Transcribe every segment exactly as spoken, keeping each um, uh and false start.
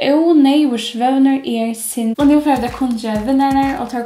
Óneyðugur svøvnur er synd. Og nú fara vit at kunngera vinnararnar, og teir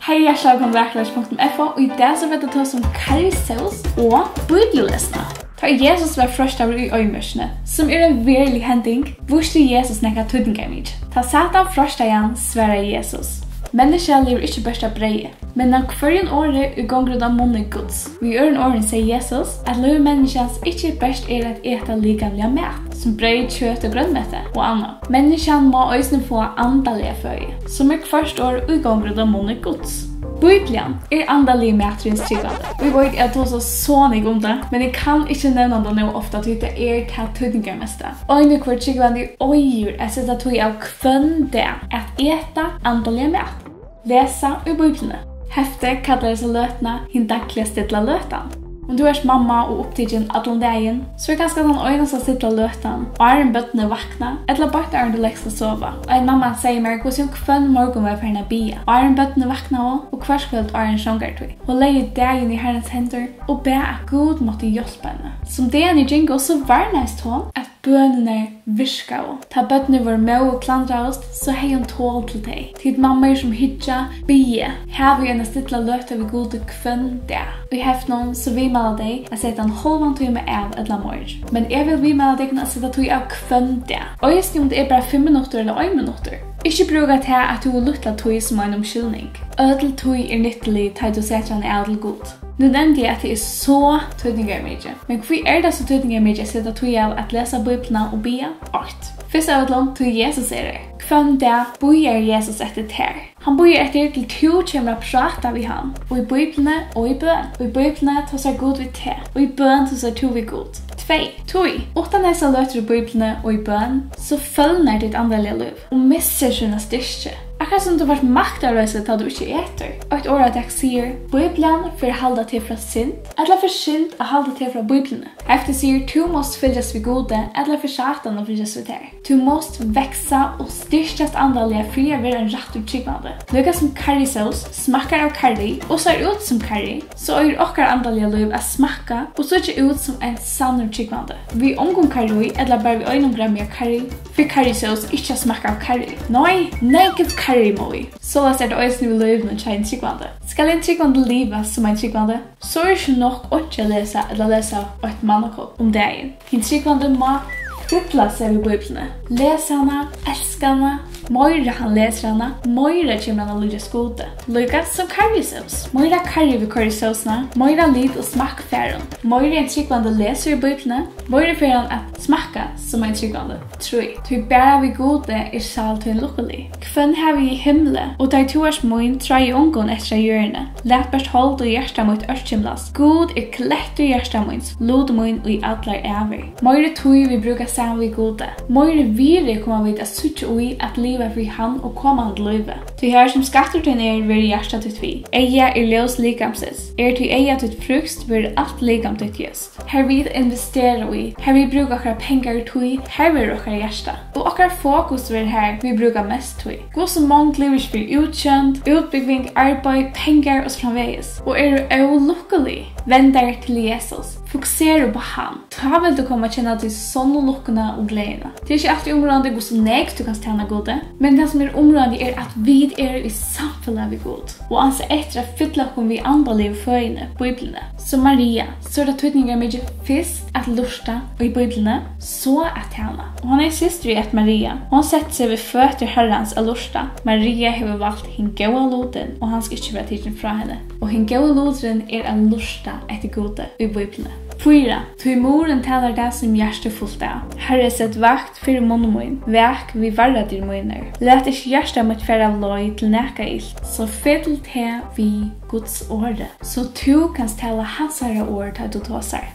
Hey, hjartaliga vælkomin til Vakurleikin punktum f o. Og í dag so fara vit at tosa um karrysós og bíbliulesna. Tá Jesus var freistaður í oyðimørkini, sum er ein verulig hending, vísti Jesus nakað týdningarmikið. Tá Satan freistaði hann, svaraði Jesus: Menniskja livir ikki bert av breyði, men av hvørjum orði, ið gongur út av munni Guds. Við øðrum orðum segði Jesus, at lív menniskjans ikki bert er at eta likamligan mat, sum breyð, kjøt og grønmeti og annað. Menniskjan má eisini fáa andaliga føði, sum er hvørt orð, ið gongur út av munni Guds. Bíblian er andaligi maturin hins trúgvandi. Og eg veit, eg tosi so nógv um tað, men eg kann ikki nevna tað nóg ofta, tí tað er tað týdningarmesta. Ein og hvør trúgvandi eigur at seta tíð av hvønn dag at eta andaligan mat. Lesa í Bíbliuni. Heftið kallar hesa løtuna hin dagliga stilla løtan. Um tú ert mamma og upptikin allan dagin, so er kanska tann einasta stilla løtan, áðrenn børnini vakna, ella beint áðrenn tú legst at sova. Ein mamma segði mær, hvussu hon hvønn morgun var farin at biðja, áðrenn børnini vaknaðu og hvørt kvøld áðrenn songartíð. Hon legði dagin í Harrans hendur og bað, at Gud mátti hjálpa henni. Sum dagarnir gingu, so varnaðist hon, at bønirnar virkaðu. Tá børnini vóru móð og klandraðust, so hevði hon tol til tey. Tit mammur sum hyggja, biðið, havið eina stilla løtu við Gudi hvønn dag. Í heftinum so viðmæla tey at seta ein hálvan tíma av ella meir. Men eg vil viðmæla tykkum at seta tíð av hvønn dag. Eisini um tað er bara fimm minuttir ella ein minuttur. Ikki brúka tað, at tú hevur lítla tíð, sum ein umskyldning. Øll tíð er nyttulig, tá ið tú setir hana av til Gud. Nú nevndi eg, at tað er so týdningarmikið. Men hví er tað so týdningarmikið at seta tíð av at lesa Bíbliuna og biðja? Eitt. Fyrst av øllum, tí Jesus er her. Hvønn dag bíðar Jesus eftir tær. Hann bíðar eftir, til tú kemur at práta við hann. Og í Bíbliuni og í bøn. Og í Bíbliuni tosar Gud við teg. Og í bøn tosar tú við Gud. Tvey. Tí, uttan hesar løtur í Bíbliuni og í bøn, so følnar títt andaliga lív og missir sína styrki. Akkurát sum tú fært maktarloysi, tá tú ikki etur. Eitt orðatak sigur: Bíblian fer at halda teg frá synd, ella fer synd at halda teg frá Bíbliuni. Heftið sigur: Tú mást fylgjast við Gudi, ella fer Satan at fylgjast við tær. Tú mást vaksa og styrkjast andaliga fyri at vera ein rættur trúgvandi. Líka sum karrysós smakkar av karry og sær út sum karry, so eigur okkara andaliga lív at smakka og síggja út sum ein sannur trúgvandi. Við ongum karry ella bara við einum grammi av karry, fer karrysós ikki at smakka av karry. Nei, nógv karry má í. Soleiðis er tað eisini við lívinum hjá einum trúgvandi. Skal ein trúgvandi liva sum ein trúgvandi, so er ikki nokk einki at lesa ella lesa eitt mannakorn um dagin. Hin trúgvandi má fylla seg við Bíbliuni, lesa hana, elska hana. Meira hann lesur hana, meira kemur hann at líkjast Gudi. Líka sum karrysós. Meira karry við koyr í sósina, meira lit og smakk fær hon. Meira ein trúgvandi lesur í Bíbliuni, meira fer hann at smakka sum ein trúgvandi. Trý. Tí bara við Gudi er sál tín lukkulig. Hvønn havi eg í himli, og tá ið tú ert mín, tráði ongum eftir á jørðini. Lat bert hold og hjarta mítt ørkymlast. Gud er klettur hjarta míns, lut mín í allar ævir. Meiri tíð vit brúka saman við Gudi, meiri virði koma vit at síggja í at liva fyri hann og koma hann til lívi. Tí har sum skattur tín er, verður hjarta títt við. Eygað er ljós likamsins. Er tí eyga títt frískt, verður alt likam títt ljóst. Har vit investera í, har vit brúka okkara pengar og tíð, har verður okkara hjarta. Og okkara fokus verður har, vit brúka mest tíð. Hvussu mong livir ikki fyri útsjónd, útbúgving, arbeiði, pengar og so framvegis, og eru ólukkulig, vendar til Jesus, fokusera upp á hann. Tá vil tú koma at kenna tí sonnu lukkuna og gleðina. Tað er ikki altíð umráðandi, hvussu nógv tú kanst tæna Gudi, men tað, sum er umráðandi, er, at vit eru í samfelag við Gud og ansa eftir at fylla okkum við andaligu føðini, Bíbliuni. Sum Maria, so er tað týdningarmikið fyrst at lurta í Bíbliuni, so at tæna. Og hann hevði systur, ið æt Maria. Hon setti seg við føtur Harrans at lurta. Maria hevur valt hin góða lutin, og hann skal ikki verða tikin frá henni. Og hin góði luturin er at lurta eftir Gudi í Bíbliuni. Fýra. Tí murin talar tað, sum hjartað er fult av. Harri, set vakt fyri munn mín, vak við varðadyr mínar. Lat ikki hjarta mítt fara av leið til nakað ilt, so fyll tað við Guds orði, so tú kanst tala hansara orð, tá tú tosar.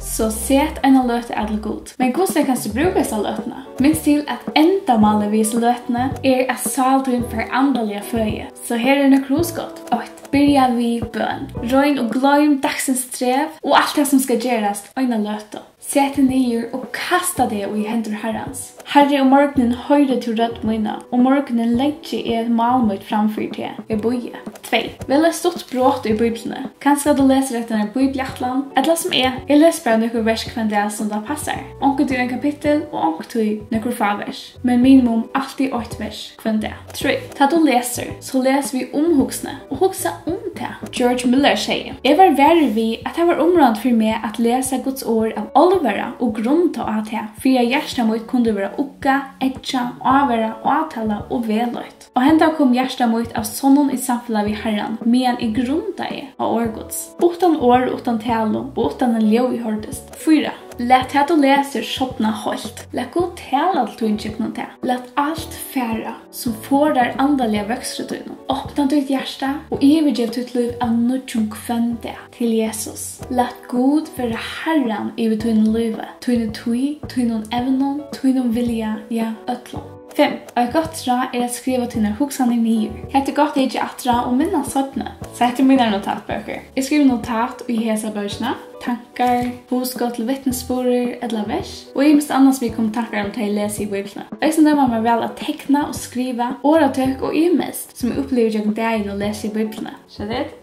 So set eina løtu av til Gud. Men hvussu kanst tú brúka hesa løtuna? Minst til, at endamálið við hesi løtuni er, at sál tín fær andaliga føði. So her eru nøkur hugskot. Eitt. Byrja við bøn. Royn og gloym dagsins strevl og alt tað, sum skal gerast eina løtu. Set teg niður og kasta teg í hendur Harrans. Harri, um morgunin hoyrir tú rødd mína, um morgunin leggi eg mál mítt fram fyri teg. Eg bíði. Tvey. Vel eitt stutt brot í Bíbliuni. Kanska tú lesur eftir eini bíbliuætlan, ella sum eg, eg lesi bara nøkur vers hvønn dag sum tað passar. Onkuntíð ein kapittul og onkuntíð nøkur fá vers, men minimum altíð eitt vers hvønn dag. Trý. Tá tú lesur, so les við umhugsni og hugsa um tað. George Muller segði: Eg var varur við, at tað var umráðandi fyri meg at lesa Guds orð av álvara og grunda á tað, fyri at hjarta mítt kundi vera uggað, eggjað, ávarað, átalað og vellítt. Og henda kom hjarta mítt av sonnum í samfelag við Harran, meðan eg grundaði á orð Guds. Uttan orð, uttan talu og uttan ein ljóð ið hoyrdist. Fýra. Lat tað, tú lesur, sofna heilt. Lat Gud tala til tín gjøgnum tað. Lat alt fara, sum forðar andaliga vøkstri tínum. Opna títt hjarta og yvirgev títt lív av nýggjum hvønn dag til Jesus. Lat Gud vera Harran yvir tínum lívi, tíni tíð, tínum evnum, tínum vilja, ja, øllum. Fimm. Eitt gott ráð er at skriva tínar hugsanir niður. Hetta er gott at hyggja aftur á og minnast seinni. So hetta eru mínar notatbøkur. Eg skrivi notat í hesa bókina, tankar, hugskot til vitnisburðir ella vers, og ymiskt annað sum eg komi í tankar um, tá eg lesi í Bíbliuni. Eisini dámar mær væl at tekna og skriva orðatøk og ymiskt, sum eg upplivi gjøgnum dagin og lesi í Bíbliuni. Sjettið.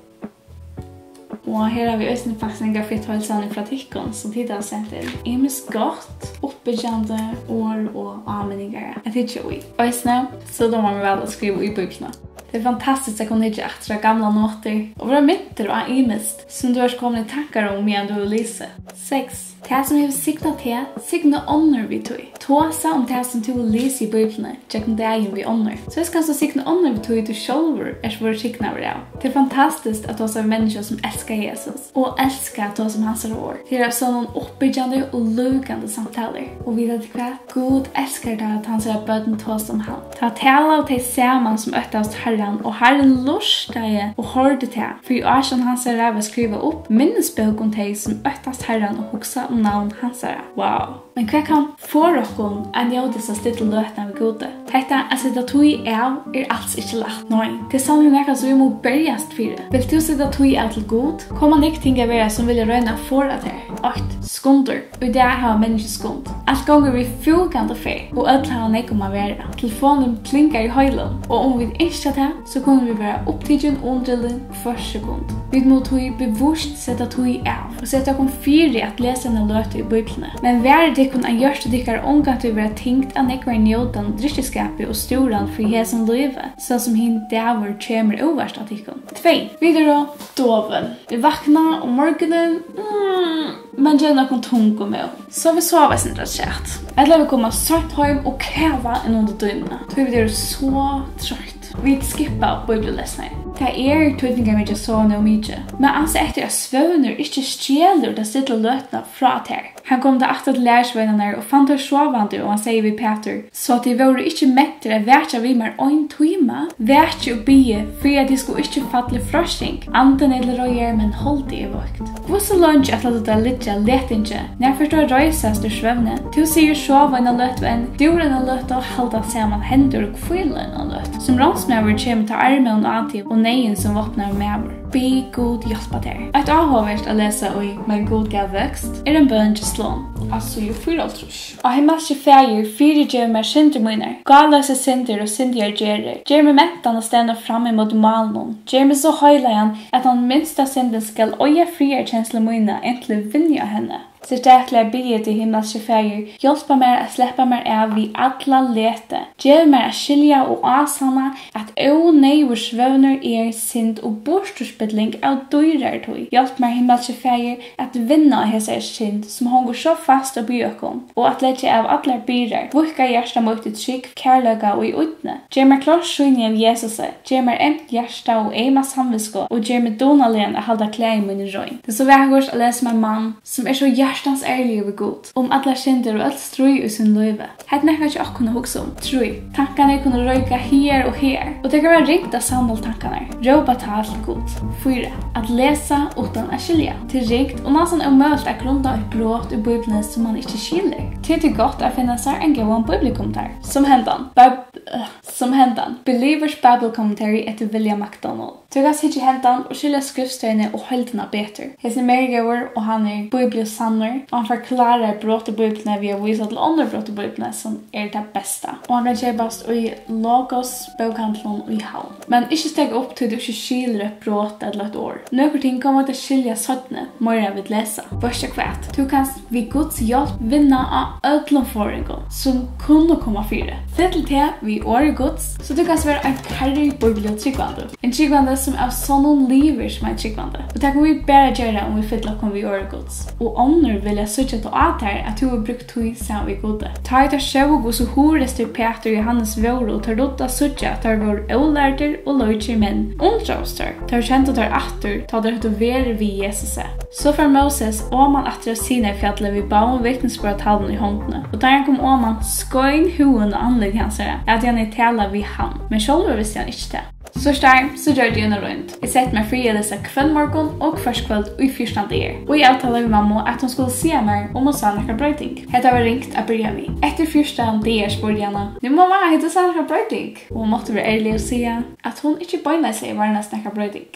Og her havi eg eisini faktiskt nakrar fitt heilsanir frá tykkum, sum tit hava sent inn. Ymiskt gott, uppbyggjandi orð og áminningar at hyggja í. Eisini, so dámar mær væl at skriva í Bíbliuna. Tað er fantastiskt at kunna hyggja aftur á gamlar notir og vera mintur á ymiskt, sum tú ert komin í tankar um, meðan tú hevur lisið. Seks. Tað, sum hevur signað teg, signi onnur við tí. Tosa um tað, sum tú hevur lisið í Bíbliuni gjøgnum dagin við onnur. Soleiðis kanst tú signa onnur við tí, tú sjálvur ert vorðin signaður av. Tað er fantastiskt at tosa við menniskju, sum elska Jesus og elska at tosa um hansara orð. Tað er av sonnum uppbyggjandi og lúkandi samtalur. Og vita tit hvat? Gud elskar tað, at hansara børn tosa um hann. Tá talaðu tey saman, sum óttaðust Harran, og Harrin lurtaði og hoyrdi tað. Fyri ásjón hansara var skrivað upp minnisbók um tey, sum óttast Harran og hugsa um navn hansara. Wow. Men hvat kann forða okkum at njóta hesa stillu løtuna við Gudi? Hetta at seta tíð av er als ikki lætt. Nei, tað er sanniliga nakað, sum vit mugu berjast fyri. Vilt tú seta tíð av til Gud? Koma nógv ting at vera, sum vilja royna at forða tær. Eitt. Skundur. Í dag hava menniskju skund. Alt gongur við fúkandi ferð, og øll hava nógv um at vera. Telefonin plingar í hoylum, og um vit ynskja tað, so kunnu vit vera upptikin og undirlig hvørt sekund. Vit mugu tí bevíst seta tíð av og seta okkum fyri at lesa eina løtu í Bíbliuni. Men varið tykkum, at hjørtu tykkara ongantíð verða tyngd av nógvari njótan, drykkjuskapi og stúran fyri hesum lívi, so sum hin dagur kemur óvart á tykkum. Tvey. Vit eru dovin. Vit vakna um morgunin, mm, men gera okkum tung og móð. So vit sova eitt sindur afturat. Ella vit koma seint heim og kava inn undir dýnuna, tí vit eru so troytt. Vit skippa bíbliulesnarnar. Tað er týdningarmikið at sova nóg mikið, men ansa eftir, at svøvnur ikki stjelur ta stillu løtuna frá tær. Hann kom tá aftur til lærisveinarnar og fann teir sovandi, og hann segði við Pætur: So tit vóru ikki mentir at vakja við mær ein tíma? Vakið og biðið, fyri at tit skulu ikki falla í freisting. Andin er til reiðar, men holdið er veikt. Hvussu leingi ætlar tú tær at liggja letingi? Nær fert tú at reisast úr svøvni? Tú sigur: Sov eina løtu enn, dúr eina løtu, halda saman hendur og hvíla eina løtu. Sum ránsmaður kemur tá armóðin á teg og neyðin sum vápnaður maður. Bið Gud hjálpa tær. Eitt áhugavert at lesa í Men Gud gav vøkst er ein bøn hjá Sloan á síðu fýraoghálvtrýss. Á himmalski Faðir, fyrigev mær syndir mínar, gáloysis syndir og syndigar gerðir. Ger meg mentan at standa fram ímóti málinum. Ger meg so heilagan, at tann minsta syndin skal oyða friðarkenslu mína, inntil eg vinni á henni. Sérstakliga biði eg teg, himmalski Faðir, hjálpa mær at sleppa mær av við alla letu. Gev mær at skilja og ásanna, at óneyðugur svøvnur er synd og burturspilling av dýrari tíð. Hjálp mær, himmalski Faðir, at vinna á hesari synd, sum hongur so fast upp í okkum, og at leggja av allar byrðar, víðka hjarta mítt í trúgv, kærleika og í ídni. Ger mær klárt sýnið av Jesusi, ger mær eymt hjarta og eyma samvitsku, og ger meg dugnaligan at halda klæði míni rein. Tað er so vakurt at lesa um ein mann, sum er so hjartans ærligur við Gud um allar syndir og øll stríð í sínum lívi. Hetta er nakað hjá okkum at hugsa um. Trý. Tankarnir kunnu reika hagar og hagar, og tað kann vera ringt at samla tankarnar. Rópa tá til Gud. Fýra. At lesa uttan at skilja. Tað er ringt og næstan ómøguligt at grunda eitt brot í Bíbliuni, sum mann ikki skilur. Tí er gott at finna sær ein góðan bíbliukommentar, sum hendan. Bab-, øh, sum hendan. Believers Bible Commentary eftir William MacDonald. Tú kanst hyggja í hendan og skilja skriftstøðini og heildina betur. Hesin er mega góður, og hann er bíbliusannur. Og hann forklárar brot í Bíbliuni við at vísa til onnur brot í Bíbliuni, sum er tað besta. Og hann kann keypast í Logos bókahandlinum í Havn. Men ikki steðga upp, tí tú ikki skilur eitt brot ella eitt orð. Nøkur ting koma vit at skilja seinni, meira vit lesa. Veitst tú hvat? Tú kanst við Guds hjálp vinna á øllum forðingum, sum kunnu koma fyri. Fyll teg við orði Guds, so tú kanst vera ein karrigi bíbliutrúgvandi. Ein trúgvandi, sum av sonnum livir sum ein trúgvandi. Og tað kunnu vit bara gera, um vit fylla okkum við orði Guds. Og onnur vilja síggja tað á tær, at tú hevur brúkt tíð saman við Gudi. Tá ið teir sóu, hvussu hugreystir Pætur og Jóhannes vóru, og teir ráddu at síggja, at teir vóru ólærdir og leikir menn, undraðust teir. Teir kendu teir aftur, tá teir høvdu verið við Jesusi. So fór Móses oman aftur á Sinai-fjallið við báðum vitnisburðartalvunum í hondini. Og tá hann kom oman, skein húðin á andliti hansara, at hann hevði talað við hann. Men sjálvur visti hann ikki tað. So skein, so gjørdi eg eina roynd. Eg setti mær fyri at lesa hvønn morgun og hvørt kvøld í fjúrtan dagar. Og eg avtalaði við mammu, at hon skuldi siga mær, um hon sá nakra broyting. Hetta var ringt at byrja við. Eftir fjúrtan dagar spurdi eg hana: "Nú, mamma, hevur tú sæð nakra broyting?" Og hon mátti vera ærlig og siga, at hon ikki beinleiðis hevði varnast nakra broyting.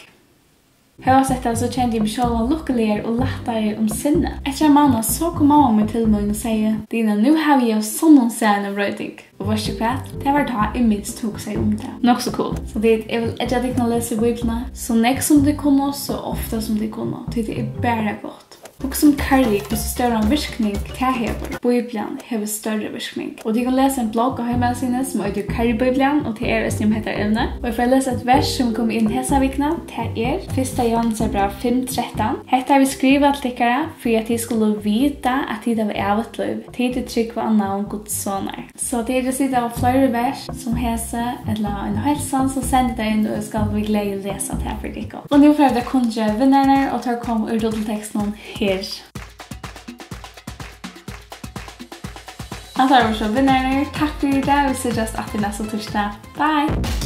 Hóast hetta, so kendi eg meg sjálva lukkuligari og lættari um sinnið. Eftir ein mánað, so kom mamma mín til mín og segði: "Dina, nú havi eg av sonnum sæð eina broyting. Og veitst tú hvat? Tað var tá, eg minst hugsaði um tað." Nokk so cool. So tit, eg vil eggja tykkum at lesa í Bíbliuni, so nógv sum tit kunnu, so ofta sum tit kunnu. Tí tað er bara gott. Hugsa um Karrigi, hvussu stóran virkning tað hevur. Bíblian hevur størri virkning. Og tit kunnu lesa ein blogg á heimasíðuni, sum eitur Karrigi Bíblian, og tað er eisini um hetta evni. Og eg fari at lesa eitt vers, sum kom inn hesa vikuna. Tað er fyrsta Jóhannesarbræv fimm trettan. "Hetta havi eg skrivað til tykkara, fyri at tit skulu vita, at tit hava ævigt lív, tit ið trúgva á navn Guds Sonar." So tit eru sita á fleiri vers sum hesi, ella ein heilsan, so sendið tað inn, og eg skal við gleði lesa tað fyri tykkum. Og nú fara vit at kunngera vinnararnar, og teir koma úr rulletekstinum her. Hatta vóru so vinnararnir. Takk fyri í dag. Vit síggjast aftur næsta týsdag. Bye!